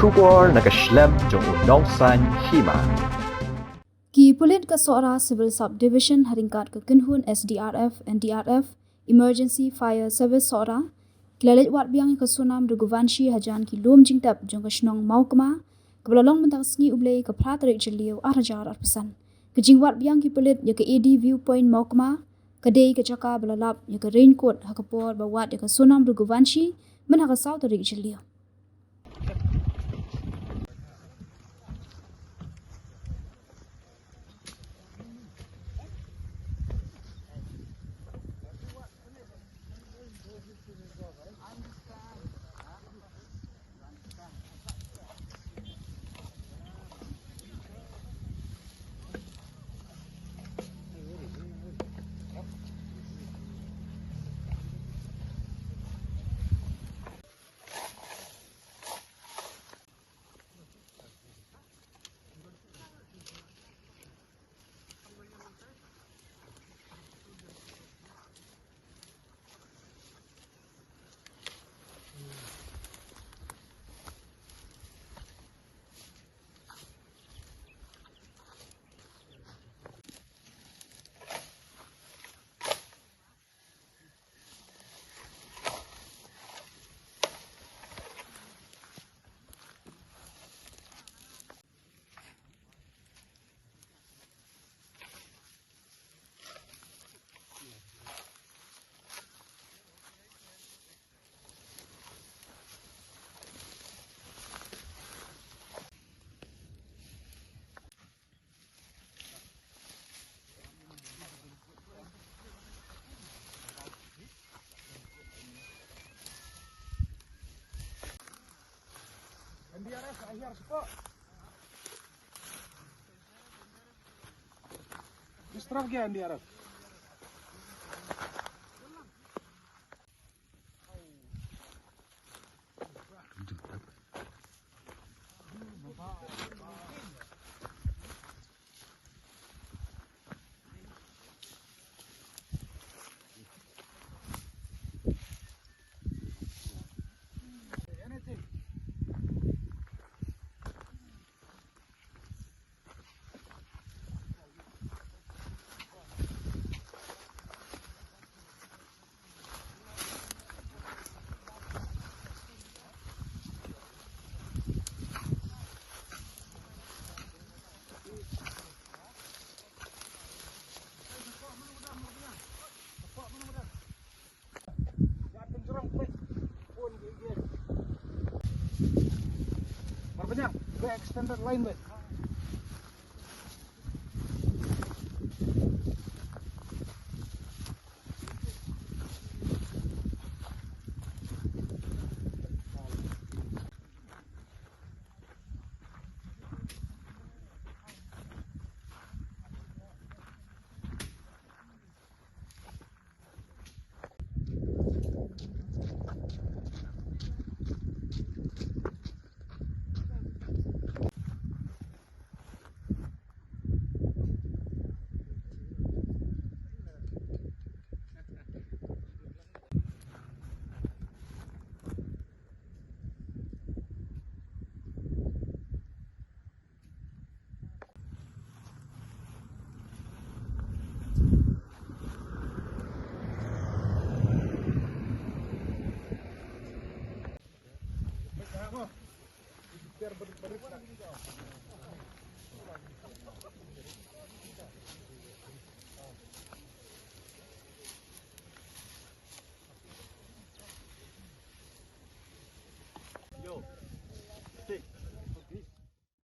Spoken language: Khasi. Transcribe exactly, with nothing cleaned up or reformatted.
Khubor na ka shlem jong u nongsan hima. Ki pulit ka Sohra Civil Sub Division ha ryngkat ka kynhun S D R F, N D R F, Emergency Fire Service Sohra, ki la leit wad biang ïa ka Sonam Raghuvanshi hajan ki lum jingtep jong ka shnong Mawkma, kaba la long mynta ka sngi U Blei ka phra tarik Jylliew ar hajar arphew san. Ka jingwad biang ki pulit ïa ka A D View Point Mawkma, ka dei ka jaka ba la lap ïa ka raincoat ha ka por ba wad ïa ka Sonam Raghuvanshi, myn ha ka saw tarik Jylliew. N D R F, I hear support. Distract ya N D R F. Extended line, mate.